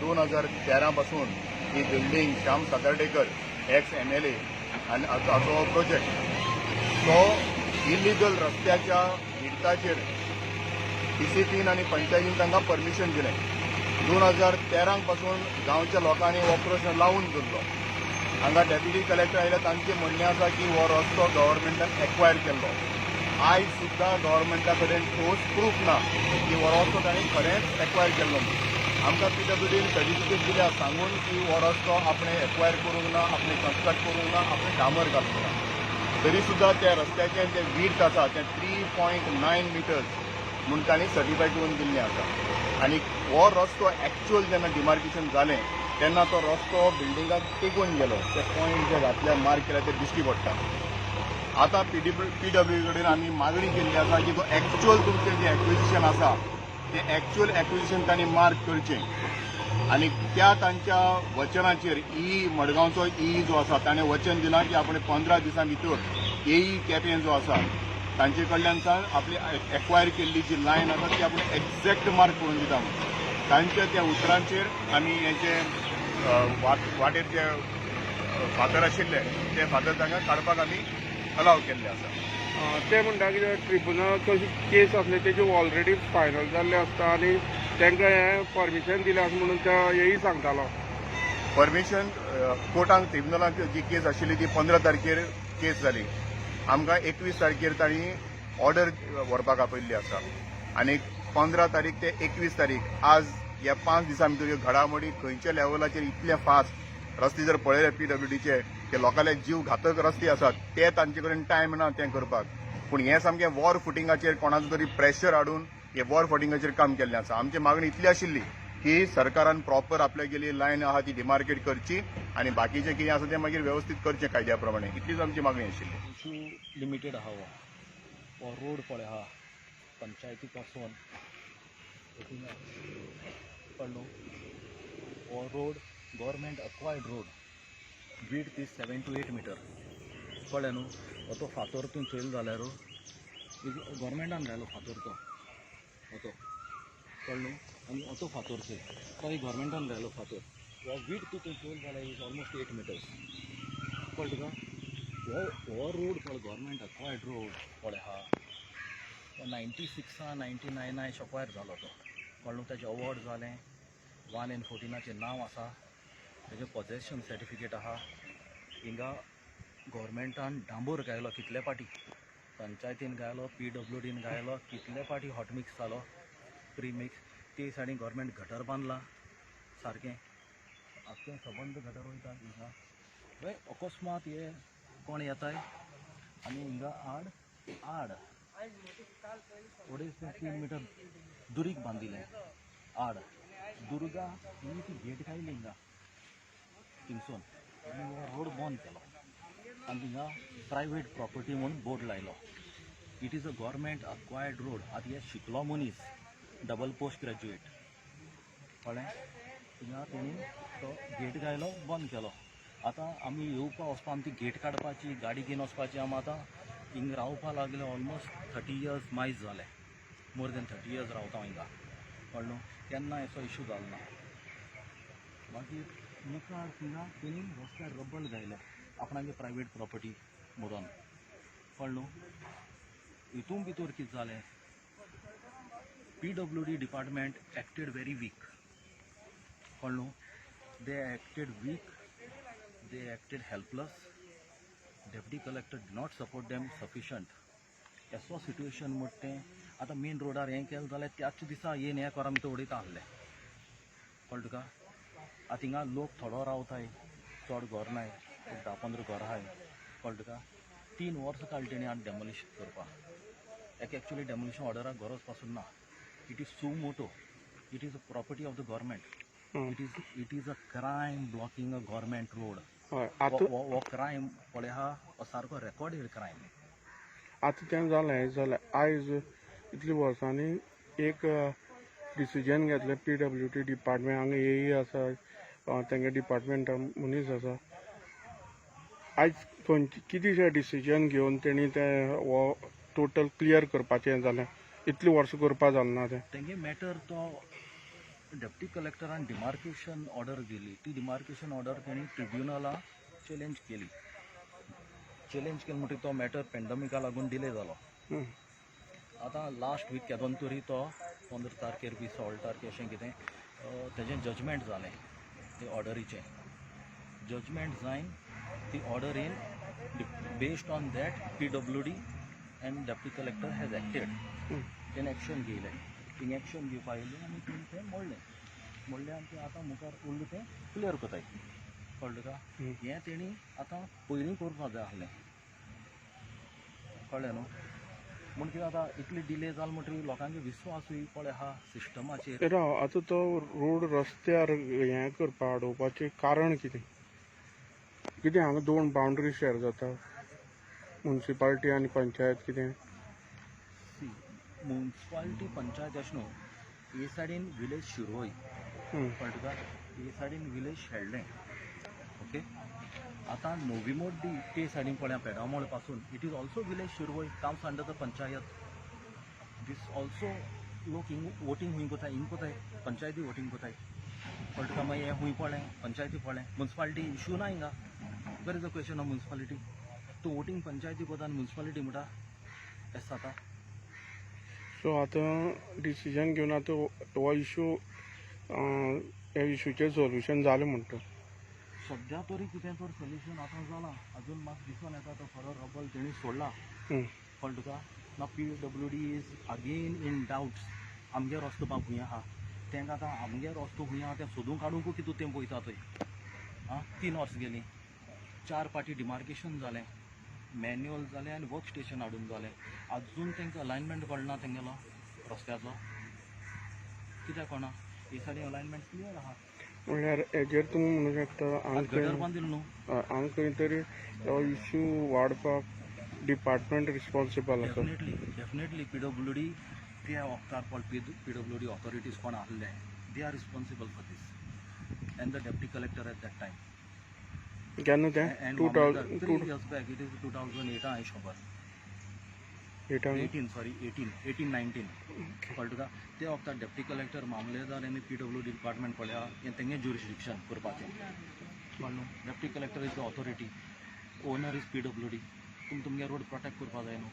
2013 पासून ही building Shyam Satardekar, ex MLA आनी हाचो हो प्रोजेक्ट, तो इलिगल रस्त्याच्या विडताचेर पीसीपीन आनी पंचायतीन तांकां परमिशन दिलें. 2013 पासून गांवच्या लोकांनी हो प्रश्न लावून धरलो. हांगा डेप्युटी कलेक्टर आयले. तांचें म्हणणें आसा की हो रस्तो गव्हर्मेंटान एक्वायर केल्लो. आयज सुद्दां गव्हर्मेंटा कडेन ठोस प्रूफ ना की हो रस्तो तांणी खरेंच एक्वायर केल्लो म्हणून. आमकां पीडब्ल्यूडीन सर्टिफिकेट दिल्या सांगून की हो रस्तो आपणे एक्वायर करूंक ना, आपणे कन्स्ट्रक्ट करूंक ना, आपणे डांबर घालूंक ना. तरी सुद्दां त्या रस्त्याचें जें विड्थ आसा तें 3.9 मिटर्स म्हूण तांणी सर्टिफाय करून दिल्लें आसा. आनी हो रस्तो एक्च्युअल जेन्ना डिमार्केशन जालें तेन्ना तो रस्तो बिल्डिंगाक तेकून गेलो. ते पॉयंट जे घातले, मार्क केले, ते दिश्टी पडटा. आतां पीडब्ल्यू कडेन आमी मागणी केल्ली आसा की तो एक्च्युअल तुमचें जें एक्विजिशन आसा तें एक्च्युअल एक्विजिशन तांणी मार्क करचें. आनी त्या तांच्या वचनाचेर ई मडगांवचो ई जो आसा, ताणें वचन दिलां की आपण 15 दिसां भितर एई केपें जो आसा तांचे कडल्यान सावन आपली एक्वायर केल्ली जी लायन आसा ती आपण एक्झॅक्ट मार्क करून दिता म्हणून. तांच्या त्या उतरांचेर आमी हे जे वाटेर जे फातर आशिल्ले ते फातर तांकां काडपाक आमी अलाव केल्ले आसा. ते म्हणटा कितें, ट्रिब्युनल कशी केस आसले तेजी ऑलरेडी फायनल जाल्ले आसता आनी तांकां हें परमिशन दिलें आसा म्हणून ते हेय सांगतालो. परमिशन कोर्टान, ट्रिब्युनलांत जी केस आशिल्ली ती 15 तारखेर केस जाली. आमकां 21 तारखेर तांणी ऑर्डर व्हरपाक आपयल्ली आसा. आनी 15 तारीख ते 21 तारीख, आज ह्या 5 दिसां भितर ह्यो घडामोडी खंयच्या लेवलाचेर इतले फास्ट रस्ते जर पळयले पीडब्ल्यूडीचे की लोकांले जीव घातक रस्ते आसात, ते तांचे कडेन टायम ना तें करपाक. पूण हें सामकें वॉर फुटिंगाचेर, कोणाचो तरी प्रेशर हाडून हे वॉर फुटिंगाचेर काम केल्लें आसा. आमची मागणी इतली आशिल्ली की सरकारान प्रॉपर आपल्यागेली लायन आहा ती डिमार्केट करची आनी बाकीचें कितें आसा तें मागीर वेवस्थीत करचें कायद्या प्रमाणे. इतलीच आमची मागणी आशिल्ली. इशू लिमिटेड आहा. हो हो रोड पळय आहा पंचायती पासून थिंगा, कळ्ळें न्हू? हो road government acquired road, width is 7 to 8 meter, कळ्ळें न्हू? हो तो फातर तूं चोयलो जाल्यार गव्हर्मेंटान घालो फातर तो हो तो, कळ्ळें न्हू? आनी हो तो फातर चोय, तो गव्हर्मेंटान घालो फातर. हो विड्थ तूं चोयलो जाल्यार is almost 8 meters, कळ्ळें तुका? हो हो रोड पळय, गव्हर्मेंट अक्वायर्ड रोड पळय आहा. तो 96आ 99आ अक्वायर जालो तो, कळ्ळें न्हू? ताजें अवॉर्ड जालें, 1 एन 14आचें नांव आसा, तेजें पॉझेशन सर्टिफिकेट आहा. हिंगा गव्हर्मेंटान डांबोर घायलो कितले पाटी, पंचायतीन घायलो, पीडब्ल्यूडीन घायलो, कितले पाटी हॉट मिक्स जालो, प्री मिक्स. ते सायडीन गव्हर्मेंट गटर बांदलां सारकें, आख्खें सबंद गटर वयता हिंगा. हय, अकस्मात हे कोण येताय आनी हिंगा आड आड 2.5 ते 3 मिटर दुरीग बांदिल्लें आड दुर्गा ही ती गेट घायली हिंगा थिंगसून आनी हो रोड बंद केलो आनी थिंगा प्रायवेट प्रॉपर्टी म्हूण बोर्ड लायलो. It is a government acquired road. आतां हे शिकलो मनीस, डबल पोस्ट ग्रॅज्युएट, कळ्ळें? थिंगा तेणी तो गेट घायलो, बंद केलो. आतां आमी येवपा वचपा आमी ती गेट काडपाची, गाडी घेवन वचपाची. आमी आतां हिंगा रावपा लागले ऑलमोस्ट 30 इयर्स मायज जाले, मोर दॅन 30 इयर्स रावता हांव हिंगा, कळ्ळें न्हू? केन्ना असो इशू जालो ना. मागीर मुखार थिंगा तेणी रस्त्यार रब्बल घायलें आपणागे प्रायवेट प्रॉपर्टी म्हणून, कळ्ळें न्हू? हितून भितर कितें जालें, PWD department acted very weak, कळ्ळें न्हू? They acted weak, they acted helpless. Deputy collector did not support them sufficient. असो सिट्युएशन म्हणटा तें आतां मेन रोडार हें केलें जाल्यार त्याच दिसा येन हें करा भितर उडयता आहले, कळ्ळें तुका? आतां हिंगा लोक थोडो रावताय, चड घर नाय, एक 10-15 घरां आहाय, कळ्ळें तुका? 3 वर्सां काडली तेणी आतां डेमोलिश करपाक. एक एक्चुअली डेमोलिशन ऑर्डराक गरज पासून ना. It is suo moto, it is a property of the government. It is a crime blocking a government road. हय, आतां हो क्रायम पळय आहा, हो सारको रेकॉर्डेड क्रायम. आतां तें जालें, हें जालें. आयज इतल्या वर्सांनी एक डिसिजन घेतलें पीडब्ल्यूडी डिपार्टमेंट, हांगा एई आसा, तेंगे डिपार्टमेंटा मनीस आसा. आयज खंयचे कितें डिसिजन घेवन तेणी तें हो टोटल क्लियर करपाचें जालें? इतलीं वर्सां करपा जालें ना तें. तेंगे मॅटर तो डेप्टी कलेक्टरान डिमार्केशन ऑर्डर दिली. ती डिमार्केशन ऑर्डर तेणी ट्रिब्युनला चॅलेंज केली. चॅलेंज केली म्हणटकीर तो मॅटर पेंडमिका लागून डिले जालो. आतां लास्ट वीक केदोन तरी तो 15 तारखेर बी 16 तारखेर अशें कितें तेजें जजमेंट जालें. ते ऑर्डरीचें जजमेंट जायन ती ऑर्डर येन based on that PWD and deputy collector has acted. तेणें एक्शन घेयलें. थिंग एक्शन घेवपा येयलें आनी तेणें तें मोडलें. मोडलें आनी तें आतां मुखार उरलें तें क्लियर कोताय. कळ्ळें तुका? हें तेणी आतां पयलीं करपाक जाय आसलें. कळ्ळें न्हू? म्हूण कितें आतां इतली डिले जाल म्हणटकीर लोकांक विस्वासूय पळय आहा सिस्टमाचेर. राव, आतां तो रोड रस्त्यार हें करपा अडोवपाचें कारण कितें? कितें हांगा दोन बाउंड्री शेअर जाता, मुन्सिपाल्टी आनी पंचायत, कितें? सी, मुन्सिपालिटी पंचायत अशें न्हू, हे सायडीन विलेज शिरोय. कळ्ळें तुका? हे सायडीन विलेज शेल्डें. ओके, आतां नोवी मोड्डी ते सायडीन पळया पेडामोळ पासून it is also village Shirvoi, comes under the panchayat. This also लोक हिंग वोटींग खूंय कोताय? हिंग कोताय, पंचायती वोटींग कोताय. कळ्ळें तुका? मागीर हें खूंय पडलें? पंचायती पडलें. मुन्सिपालिटी इशू ना हिंगा. Where is the question of municipality? तूं वोटींग पंचायती कोता आनी मुन्सिपालिटी म्हणटा, येस जाता? सो आतां डिसिजन घेवन आतां हो इशू, ह्या इशूचें सोल्युशन जालें म्हणटा? सद्या तरी कितें तर सोल्युशन आतां जालां. अजून म्हाका दिसून येता तो खरो रबल तेणी सोडला. कळ्ळें तुका? ना, PWD is again in doubts. आमगे रस्तो बा खूंय आहा, तांकां आतां आमगे रस्तो खूंय आहा तें सोदून काडूंक कितू तें पळयता थंय. आं, 3 वर्सां गेलीं, 4 पाटी डिमार्केशन जालें, मॅन्युअल जालें आनी वर्क स्टेशन हाडून जालें. अजून तांकां अलायनमेंट कळना तेंगेलो रस्त्याचो. कित्याक कळना? हे सायडीन अलायनमेंट क्लियर आहा. म्हणल्यार हेजेर तुमी म्हणूंक शकता हांगा गटर खंय बांदिल्लो न्हू. हांगा खंय तरी हो इशू वाडपाक डिपार्टमेंट रिस्पॉन्सिबल आसा. Definitely, definitely. पीडब्ल्यूडी त्या वखतार पळ पीडब्ल्यूडी ऑथॉरिटीज कोण आहले, they are responsible for this, and the deputy collector at that time. केन्ना तें? And 2000 3 two years back, it is 2008 हांवें खबर. एटान? 18, सॉरी, 18, 18 19. कळ्ळें तुका? ते वखतार डेप्टी कलेक्टर, मामलेदार आनी पीडब्ल्यूडी डिपार्टमेंट पळया, हें तेंगे ज्युरिस्डिक्शन करपाचें. कळ्ळें न्हू? Deputy collector is the authority, owner is PWD. तुमी तुमगे रोड प्रोटेक्ट करपा जाय न्हू.